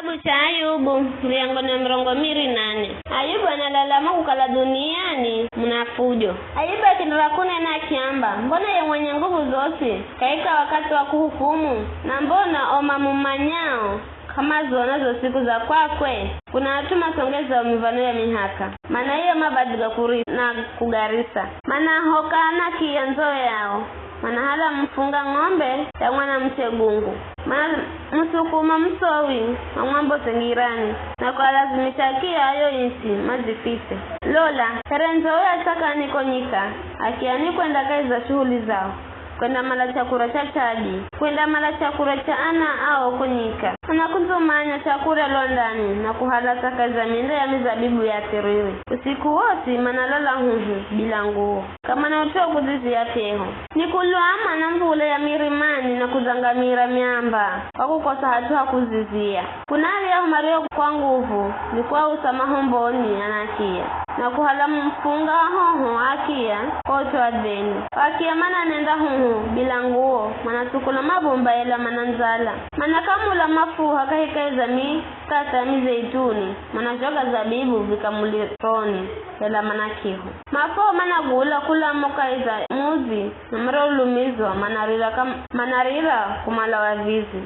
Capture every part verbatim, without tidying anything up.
Kitabu cha Ayubu, muryango na mirongo miri nane. Ayubu analalama kukala dhuniani muna fujo. Ayubu akienderera kunena akiamba, mbona ye mwenye nguvu zosi k'aika wakathi wa kuhukumu? Na mbona o mamumanyao k'amazona zo siku za kwakwe? Kuna at'u masongezao miv̱ano ya mihaka, mana iyo mav̱adhi ga kurisa na kugarisa. Mana hoka anakiya ndzo yao, manahala mufunga ng'ombe ya mwanamuche gungu. Mana musukuma musowi mamwamboze ngirani, na kualazimisha akiya ayo isi madzifitse. Lola, here ndzo ya tsakani ko nyika, akiani kwenda kahi za shuhuli zao, kwenda mala chakura cha chadi, kwenda mala chakura cha ana ao ko nyika. Mana kundzumanya chakura lwandani, na kuhala tsaka za minda ya mizabibu ya thiriri. Usiku wosi manalola huhu, bila nguo. K'amana ut'u wa kudzizia p'eho. Nikulwama na mvula ya mirimani na kudzangamira miamba, kwa kukosa hat'u ha kudzizia. Kuna aryahu mario kwa nguvu, ni kuausa mahomboni anakiya, na kuhala mufunga wa hoho akiya, ko ut'u wa dheni. Akiya mananenda huhu, bila nguo, manasukula mabumba ela mana ndzala. Manakamula mafuha kahikahi za mikata ya mizeituni, manazhoga zabibu vikamulironi, ela mana k'ihu. Mafao managula kula mo kahi za mudzi, na mario ulumizwa manarira kam-, manarira kumala wavizi,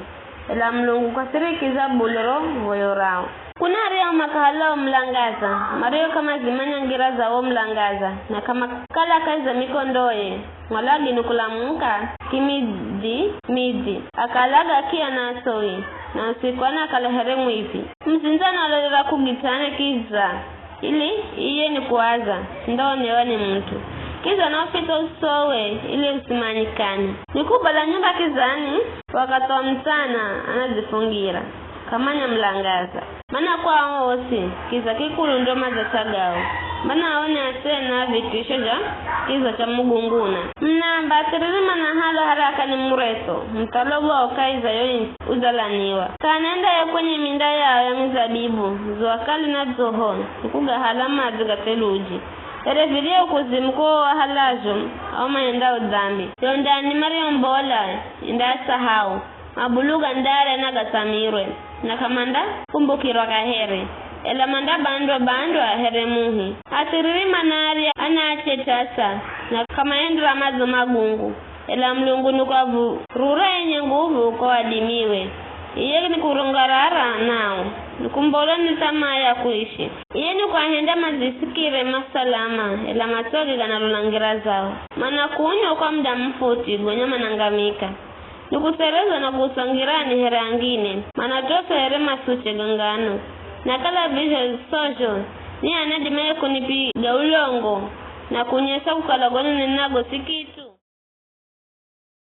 ela Mulungu kwasirikiza bule ro voyo rao. Kuna aryahu makahalao mulangaza, mario k'amazimanya ngira za wo mulangaza, na k'amakala kahi za mikondoye, mwalagi ni kulamuka kimidzi-midzi, akalaga akiya na asowi, na usiku anakala here mwivi. Muzindzi analolera kugitsane kiza, ili iye ni kuaza, sindaonewa ni mut'u. Kiza naufitse usowe, ili usimanyikane. Ni kubala nyumba kizani, wakathi wa mutsana anadzifungira, k'amanya mulangaza. Mana kwa ao osi, kiza kikulu ndo madzachagao. Mana ao ni asena vitisho zha kiza cha mugunguna. Mnamba athiriri manahala haraka ni mureso, muthalo wao kahi za yo indzi udzalaniwa. K'aanaendaye kwenye minda yao ya mizabibu, dzuwa kali na dzoho, ni kugahala madzi ga theluji. Here virio kuzimu ko wahalazho, ao mahendao dhambi. Yo ndani mariombola, indaasahau. Mabuluga ndarya na gasamirwe, na k'amandakumbukirwa kaheri, ela mandabandwa-bandwa here muhi. Athiriri manarya anaache tasa, na k'amaendera madzo magungu, ela Mulungu ni kwavurura enye nguvu kwa wadimiwe. Iye ni kurongarara nao, ni kumbola ni thamaa ya kuishi. Iye ni kuahenda madzisikire masalama, ela matsoge ganalola ngira zao. Manakunywa kwa muda mufuti, gonya manangamika. Nikusereza na kuusa ngirani here angine, manatosa here masuche ga ngano. Na kala vizho sozho, ni ani adimaye kunipiga ulongo, na kunyesa kukala go ninenago si kit'u?